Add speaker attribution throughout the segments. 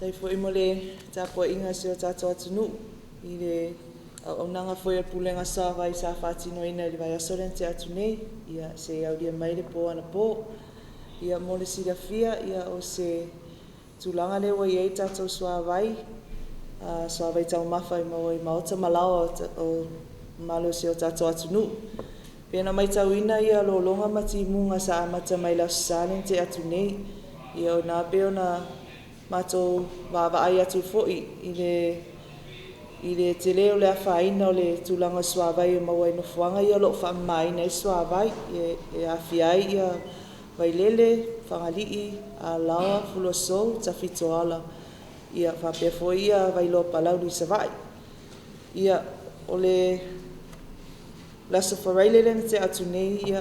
Speaker 1: Faafetai foi mo le tapuaiga a si o tatou atunuu i le auaunaga foi a le Pulega o Suavai sa faatinoina i le vaiaso lea na tea atu nei, seia aulia mai le po anapo. Mo le silafia o se tulaga lea ua i ai le tatou suavai, suavai taumafa e maua i maota ma laoa o le mamalu o si o tatou atunuu. E pei ona maitauina lologa ma timuga sa amata mai le Aso Sa lea na tea atu nei. O i ina pei ona matou vaavaai atu foi i le tele o le afaina o le tulaga o le suavai e maua i nofoaga ia o lo o faamamaina ai le suavai, e aofia ai Vailele, Fagalii, Alaoa, Fuluasou, Tafitoala faapea foi Vailoa Palauli i Savaii. O le Aso Faraile lea na tea atu nei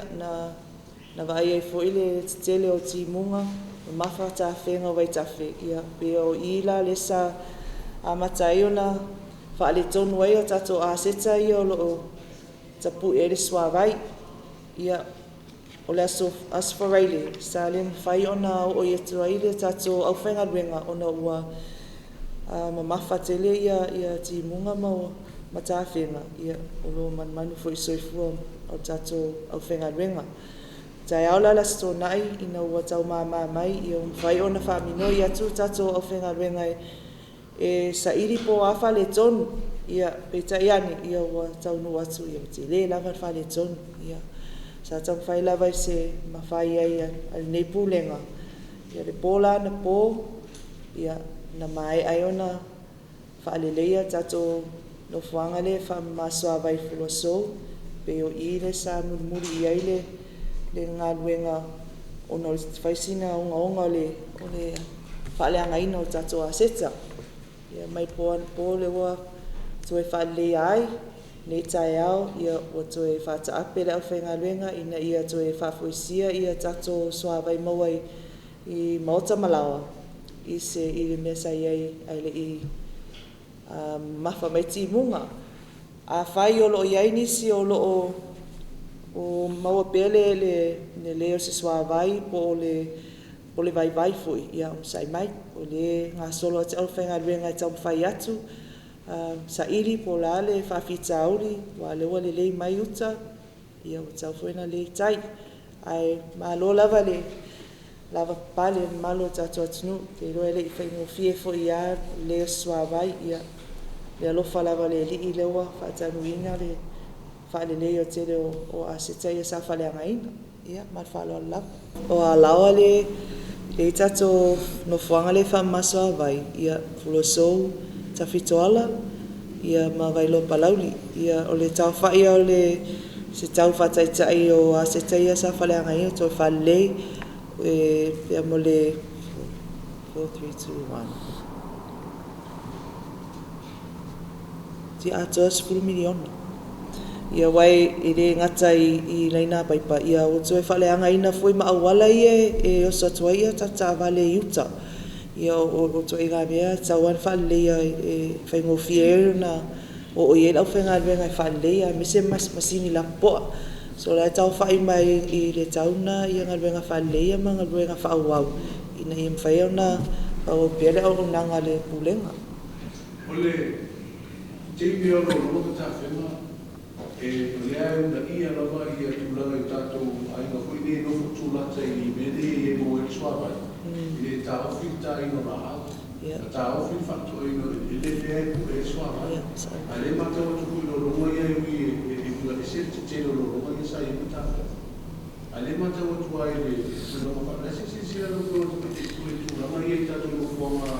Speaker 1: na vaaia ai foi le tetele o timuga, mamafa tafega o vaitafe, pei o i la lea sa amata ai ona faaletonu ai tatou aseta ia o lo o tapue ai le suavai. O le Aso Faraile sa le mafai ona oo atu ai le tatou aufaigaluega ona ua mamafa tele timuga ma tafega, o lo o manumanu foi i le soifua o tatou aufaigaluega. O le taeao la o le Aso Toonai ina ua tau mama mai, ua mafai ona faaminoi atu le tatou aufaigaluega e saili po o a faaletonu. Peitai ane ua taunuu atu ua tele lava le faaletonu. Sa taumafai lava i se mafai ai a lenei Pulega. O le po la anapo na maea ai ona faaleleia le tatou nofoaga lea e faamama suavai i Fuluasou, pei o i lea sa mulimuli i ai le galuega ona o le fai sina ogaoga o le faaleagaina o tatou aseta. Mai le po anapo lea ua toe faaleleia ai lenei taeao, ua toe faataape le aufaigaluega ina ia toe faafoisia tatou suavai maua i maota ma laoa i le mea sa i ai ae le i mamafa mai timuga. Afai o lo o i ai nisi o lo o maua pea le lelei o se suavai po o le vaivai foi, ia onosai mai, o lea e gasolo atu le aufaigaluega e taumafai atu, saili po o le a le faafitauli aua o lea ua lelei mai uta, ua tatau foi ona lelei tai. Ae malo lava le lavapapale i le mamalu o le tatou atunuu. Ou te iloa e le i faigofie foi lava le lelei o se suavai. Ia, o le alofa lava o le Alii lea ua faataunuuina le faaleleia o le tele o aseta ia sa faaleagaina. Ia ma le faaaloalo lava. O Alaoa lea e i ai tatou nofoaga lea e faamama suavai, Fuluasou, Tafitoala ma Vailoa Palauli. O le taaofai o se tau faataitai o aseta ia sa faaleagaina toe faalelei pe mo le 4, 3, 2, 1. Atoa $10 miliona. Aua e le gata i laina paipa, ua toe faaleagaina foi ma auala ia e oso atu ai tatou taavale i uta. O ituaiga mea e tatau lava ona faaleleia e faigofie ai ona oo i ai le aufaigaluega e faaleleia aemaise masini lapopoa. So o la e taaofai mai i le tau lena galuega faaleleia ma galuega faaauau ina ia mafai ona faaauau pea le auaunaga a le Pulega.
Speaker 2: O le taimi o lologa ma tafega, o lea e uunaia lava tulaga i tatou aiga foi nei e nofo tulata i mea nei e maua ai le suavai, e le taofi le taina o laau, na taofi le faatoaina o eleele lea e pue ai le suavai. A o lea e matau atu foi i lologa ia e ui e uiga ese le tetele o lologa ia sa i ai ma tafega. A o lea e matau atu lava i le tulaga faapea, se i silasila lau Afioga i le Tamaitai Pule i tulaga ia i tatou nofoaga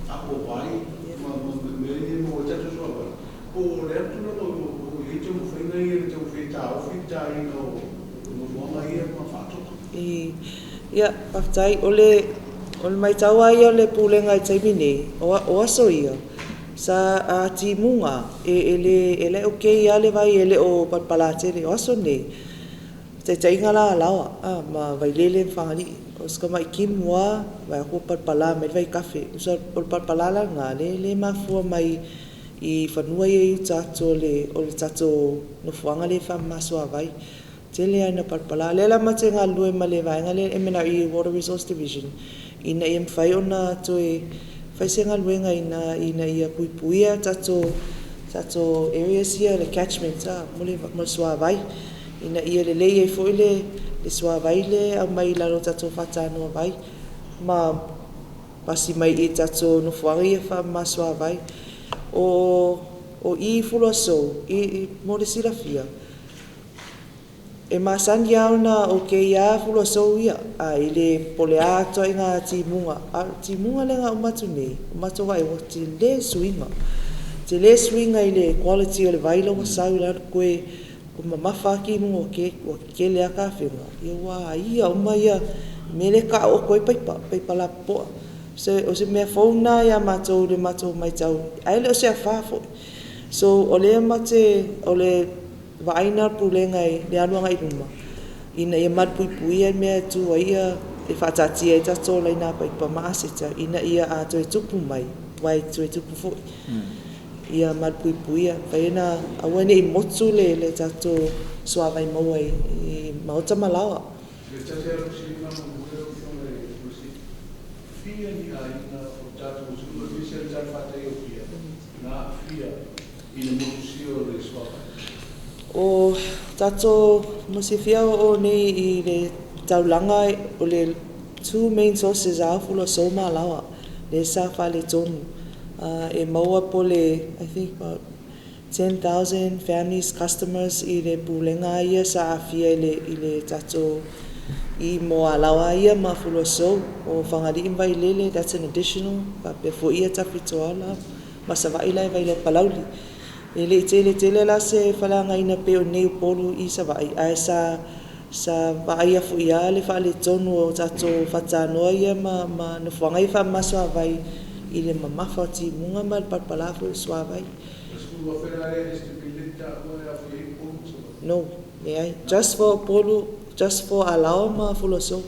Speaker 2: apovai ma mea ia e maua ai tatou suavai, po o le a le tulaga o i ai taumafaiga ia e taumafai e taofi le taina o nofoaga ia ma faatoka.
Speaker 1: Ia, faafetai. O le maitau lava ia a le Pulega i le taimi nei, o aso ia sa timuga e le okay lava le vai e le o palapala tele. O aso nei, faataitaiga la Alaoa ma Vailele ma Fagalii, o si tamai timu lava vaai atu ua palapala mai le vaitafe. Tusa o le palapala la lena lea e mafua mai i fanua ia e i uta atu o le tatou nofoaga lea e faamama suavai. Tele lava ina palapala. O lea la matou te galulue ma le vaega lea o le MNRE Water Resource Division ina ia mafai ona toe Fai se galuega ina ina ia puipuia tatou tatou areas ia le catchment mo le mo le suavai ina ia lelei ai foi le le suavai le aumai lalo tatou faatanoa vai ma pasi mai i tatou nofoaga ia faamama suavai. O o i Fuluasou i, i mo le silafia e masani lava ona okay lava Fuluasou ia a i le po o le a ituaiga timuga a o le timuga lea na uma atu nei ua matou vaai ua tele suiga tele suiga i le quality o le vai la ua sau i lalo toe ua mamafa lava timuga ua ke ua tetele lava tafega ia ua aia uma ia mea lea e taooto ai paipa paipa lapopoa. So o se mea fou lena ia matou i le matou matau ae le o se afa foi. So o lea matou te o le vaai lena a le Pulega i le alu agai i luma ina ia malupuipuia mea e tu ai ia e faataatia ai tatou laina paipa ma aseta ina ia a toe tupu mai aua e toe tupu foi ia malupuipuia mafai ona aua nei motu le le tatou suavai maua i, i maota ma laoa.
Speaker 2: Le tasi lava o fesiliga muamua lau Afioga i le Ofisa Sili, fia ni aiga o tatou atunuu aemaise le talafatai o Apia na aafia i le motusia o le suavai?
Speaker 1: O tatou mo silafia o nei i le taulaga o le two main sources a Fuluasou ma Alaoa lea sa faaletonu e maua po o le I think about 10,000 families customers i le pulega ia sa aafia i le i le tatou i mo Alaoa ia ma Fuluasou. O Fagalii ma Vailele, that's an additional faapea foi ia Tafitoala ma Savaii la e Vailoa Palauli. E le i tele tele la se faaleagaina pei o nei Upolu i Savaii ae sa sa vaaia foi lava le faaletonu o tatou faatanoa ia ma ma nofoaga ia faamama suavai i le mamafa o timuga ma le palapala foi o le suavai.
Speaker 2: O le 10,000 la lea estimate le taua e aafia ai Upolu ma Savaii?
Speaker 1: No, leai. Just for Upolu, just for Alaoa ma Fuluasou.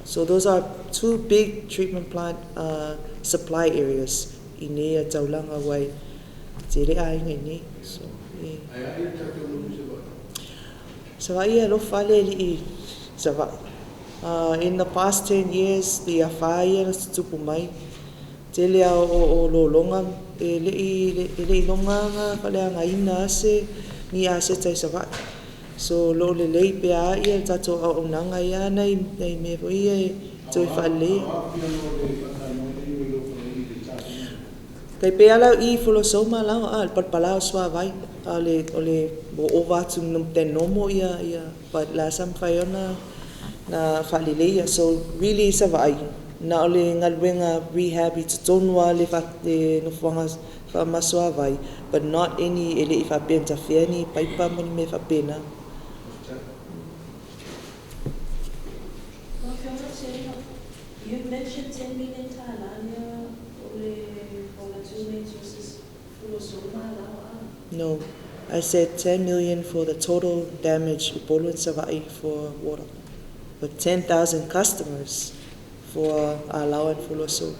Speaker 1: So those are two big treatment plant supply areas i nei taulaga aua e tele aiga i nei. So, yeah.
Speaker 2: Ae a ia tatou lotu i Savaii?
Speaker 1: Savaii e alofa le alii Savaii. In the past 10 years, i afa ia na tutupu mai, tele lava o, o lologa e lei e lei iloga na faaleagaina se ni aseta i Savaii. So lo o lelei pea ia le tatou auaunaga ia nai nai mea foi ia e toe faaleleia.
Speaker 2: A o a no le faatanoa nei o i le tafega?
Speaker 1: Tai pei lava la i Fuluasou ma Alaoa a le palapala o suavai a o le o le ua ova atu than normal ia ia but la sa mafai ona na faaleleia. So really Savaii na o le galuega rehab i totonu lava le le nofoaga faamama suavai but not any e lei faapea na tafea ni paipa ma ni mea faapena.
Speaker 3: Lau Afioga Serena, you mentioned 10 million tālā lea o le for the two main sources, Fuluasou ma Alaoa.
Speaker 1: No, I said 10 million for the total damage Upolu and Savaii for water. But 10,000 customers for Alaoa and Fuluasou.